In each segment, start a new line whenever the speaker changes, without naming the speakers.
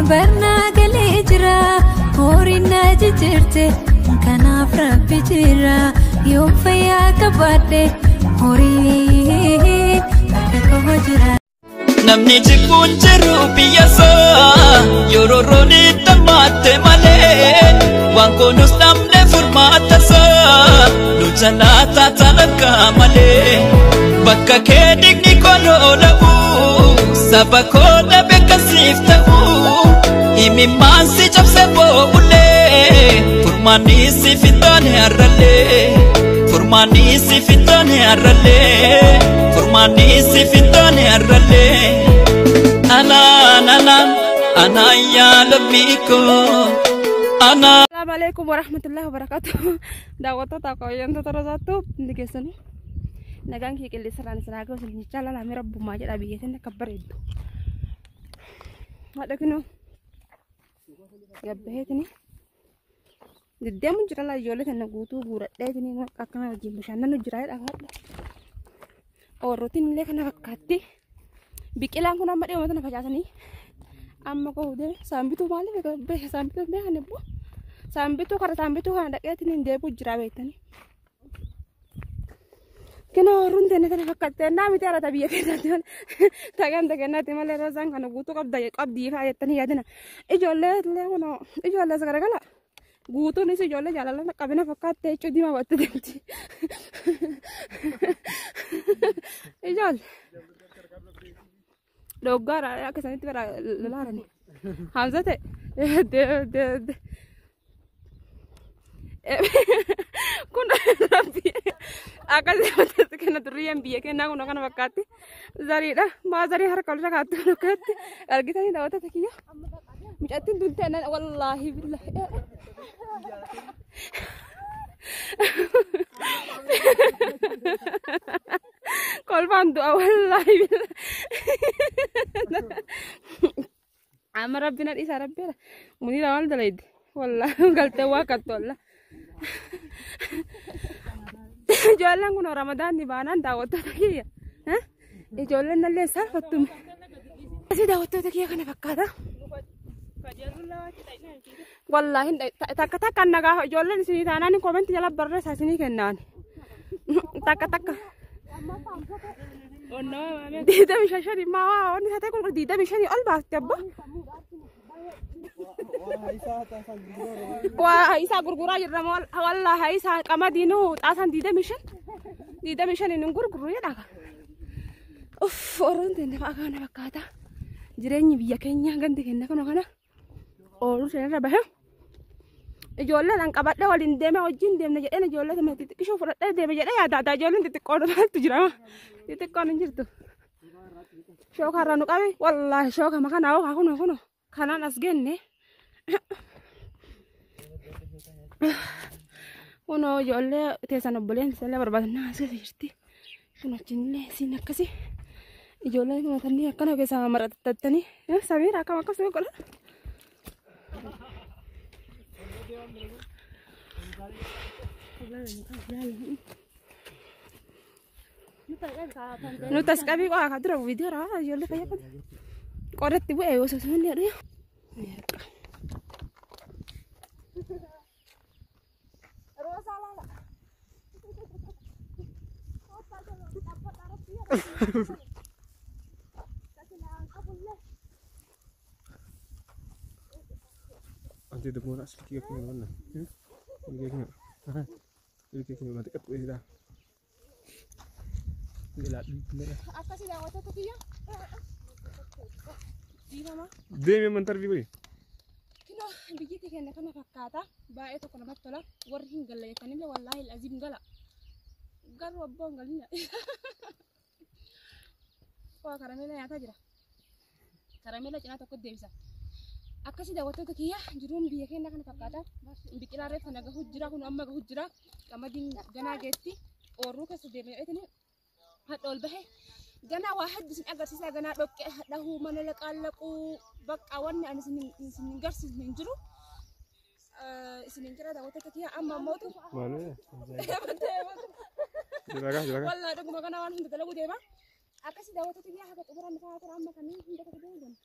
Barnaa galee jira horiin na jijjiirte kanaaf rabbi jira yoo fayyaa qabaadhe horii bakka koo jira.
Namni jibbuun jiru biyya isaa yeroo rooni dhammaatte malee waan kunuus namni furmaata isaa nu jalaa taataan akka malee bakka kee digni koloo la'u saba koo dhabe kasiif ta'u himimmaan si cabse boo'ulee furmaanni si fixaane har'allee furmaanni si fixaane har'allee furmaanni si fixaane har'allee anaan anaan anaan yaa lammii koo anaan.
Assalamu alaikum warahmatullahi wabarakatuh. Daawwattoota kabajamtoota rosaattu hundi keessanuu nagaan kee qilleensa irraan isin haa gahu isin jechaa lalaamee rabbummaa jedha biyya keenya akka bareeddu. Haadha kinoo gabbaheetini deddeemu jira laa ijoollee kana guutuu guuradheetini akkana wajjin bashannanu jira jedha haadha. Oorrotiin illee kana fakkaatti. Biqilaan kun amma dhiyoo tana facaasanii amma koo deeme saambituu maaliif beeka saambituu hin beekan immoo saambituu kara saambituu kana dhaqeetiin hin deebi'u jira beektanii. Kina oorruun teenne tana fakkaatte naa miti alata biyya keessatti malee tagan tagannaatti malee roosaan kana guutuu qabda qabdii fa'aa jettanii yaadina. Ijoollee illee kunoo ijoollee as garagala guutuunis ijoollee jaalala qabina fakkaatte jechuu diimaa batte deemti. Ijoollee. Dhoggaara akka isanitti bara lolaarani. Hamza ta'e kun rabbi akkasii kenna durriyyeen biyya kennaa kun kana fakkaatti zariidha. Maa zarii harka ol shakaatti kun akkatti argitanii daawwattoota kiyya. Mucattiin tun ta'e wallaahi billahi. Kolfaan du'a wallaahi billahi. Amma rabbi na dhiisa rabbiidha. Muniira maal dalaydi? Wallaahi galtee waa kattu wallaahi. Ijoolleen kun ramadaanni baanaan daawwattoota kiyya. Ijoolleen nallee saalfattume. Asii daawwattoota kiyya kana fakkaata. Wallaahi takka takka nagaa ijoolleen isinii taanaan koomentii jala barreessaa isinii kennaan. Takka takka. 25 maa waa wanni isaa ta'e kun 25 ol baafte abbo. Waa isaa gurguraa jirra wallaahi isaa qamadiinuu xaasaan 25 25 hin gurgurru jedha. Uff ooroon teenne fa'a kana fakkaata. Jireenyi biyya keenya gandi keenya kana kana ooluu seenarra bahe. Ijoolleen an qabadhee waliin deeme wajjin deemne jedheen ijoollee sana xixiqqishoo fudhadhee deeme jedhee yaada addaa ijoolleen xixiqqoon maaltu jira xixiqqoon hin jirtu. Shooka irraa nu qabe wallaahi shooka makanaa hoo kunoo kunoo kanaan as genne. Kunoo ijoollee teessan obboleen isallee barbaadan as keessa jirti. Kun achiinillee isiin akkasi. Ijoolleen kun tannii akkana keessaa marattattanii samiira akkam akkas godha. Nuti as qabii qofa kan dura viidiyoo raa ijoollee fayyaa qabdi. Qoratti bu'ee yoo sossoonni jedhu.
Anti ደግሞ ስልክ ይገኛል ይገኛል ይገኛል ማለት ቀጥ ይላል ይላል
Akkasii daawwattoota kiyya. Diimamaa.
deemi mantarvi qoy
Kinoo biyyi keenya kana fakkaata. Baay'ee tokko namatti tola. Warri hin galle jettanillee wallaahi aziim gala. Garuu abboo hin galina. Waa karameela nyaataa jira. Karameela cinaa tokko deebisa. Akkasii daawwattoota kiyya jiruun biyya keenya kana fakkaata. Biqilaa reeffa na gahu jira kun amma gahu jira. Qamadiin ganaa geetti. Oorruu keessa deemee jedhanii hadha ol bahe. Ganaa waa hedduu isin agarsiisa ganaa dhoqqee dhahuu mana laqaallaquu bakka wanni ani isin hin garsiisne hin jiru. Isin hin jira daawwattoota kiyya amma ammootu.
Malu jiraga jiraga
Wallaa dhuguma kana waan hunda dalaguu deema. Akkasii daawwattoota kiyya haga xumuraan fa'aa tura amma kanneen hunda tokko deemu.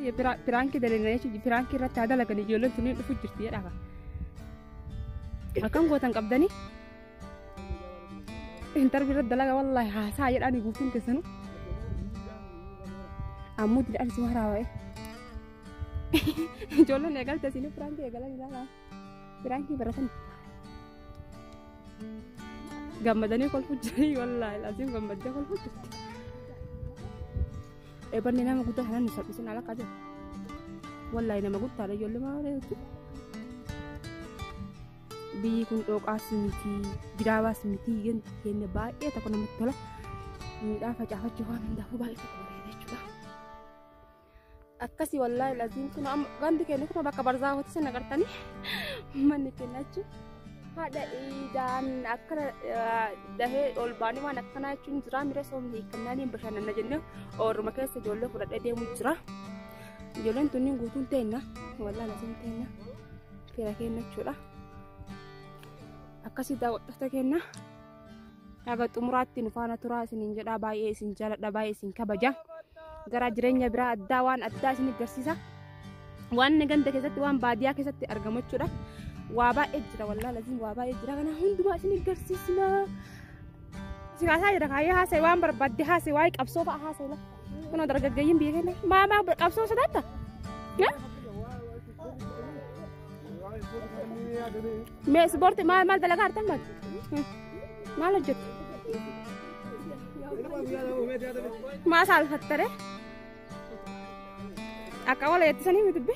Piraankii dalagna jechuun piraankii irratti haa dalagan ijoolleen tuni dhufu jirti jedha. Akkam gootan qabdanii? Intarvii irratti dalaga wallaahi haasaa jedhaanii guutuun keessanuu. Ammoo didhaan si waraaba'e. Ijoolleen eegalte isin piraankii eegalan ilaalaa. Piraankii baratan. Gammadanii kolfu jiranii wallaahi laasiin gammaddee kolfu jirti. Eebanni nama guddaa kanaan nu salphisin ala qabu. Wallaahi nama guddaadha ijoollee maal jechuudha. Biyyi kun dhooqaas miti, giraabaas miti, gandi keenya baay'ee tokko namatti tola. Midhaan facaafachuu waan hundaafuu baay'ee tokko bareeda jechuudha. Akkasii wallaahi laziin kun amma gandi keenya kun bakka barzaafoti sana agartanii manni keenya achi haadha iidaan akkana dahee ol baanii waan akkanaa jechuun jira mira soomni hiikkannaan hin bashannanna jennee ooruma keessa ijoollee fudhadhee deemu jira. Ijoolleen tunniin guutuun teenna wallaahi laziin teenna fira keenya jechuudha. Akkasii daawwattoota keenya haga xumuraatti nu faana turaa isiniin jedhaa baay'ee isin jaaladha baay'ee isin kabaja. Gara jireenya biraa addaa waan addaa isin agarsiisa. Waan ganda keessatti waan baadiyyaa keessatti argamu jechuudha. Waa baay'ee jira wallaahi laziin waa baay'ee jira kana hundumaa isin agarsiisna. Si haasaa jira kaayyee haasa'e waan barbaadde haasa'e waa'ee qabsoo fa'a haasa'e la. Kunoo dargaggeeyyiin biyya keenya maa maa qabsoo sodaatta? Mee ispoortii maal maal dalagaa artan maal? Maal hojjettu? Maa saalfattare? Akka wala jettisanii miti dubbi?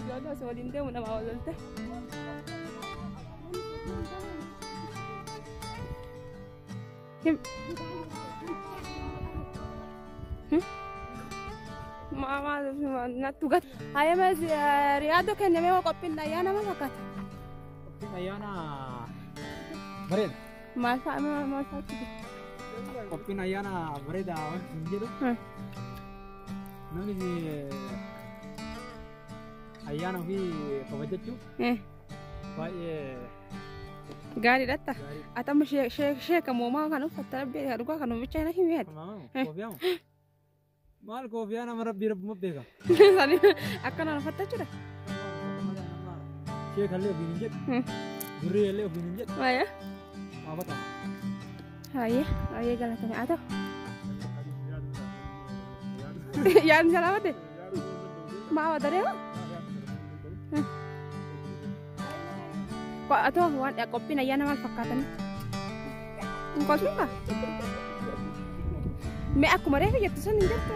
Ijoollee osoo waliin deemu namaa wal lolte. Natti gata. Hayyama riyaadoo kennamee waa qophiin ayyaana maal fakkaata?
Qophiin ayyaana bareeda.
Maal fa'a maal fa'aatu jira?
Qophiin ayyaana bareeda wanti hin jedhu. Namni ayyaana ofii kabajachuu baay'ee
Gaariidhatta. Ati amma sheeka moomaa kan uffatta rabbi dhugaa kan oomisha hin himeeti.
Koofiyaamu. Maal koofiyaa nama rabbii rabbuma beeka.
Akkanaan uffatta jechuudha.
Sheekallee ofiin hin jedhu. Durriillee ofiin hin jedhu.
Waaya.
Maafata.
Hayyee hayyee galatame haa ta'u. Yaadni salaamate? Maa wadaree moo? Atoo waan qophiin ayyaana maal fakkaatanii? Hin kolfin kaa? Mee akkuma reefu jettu sun hin jettu.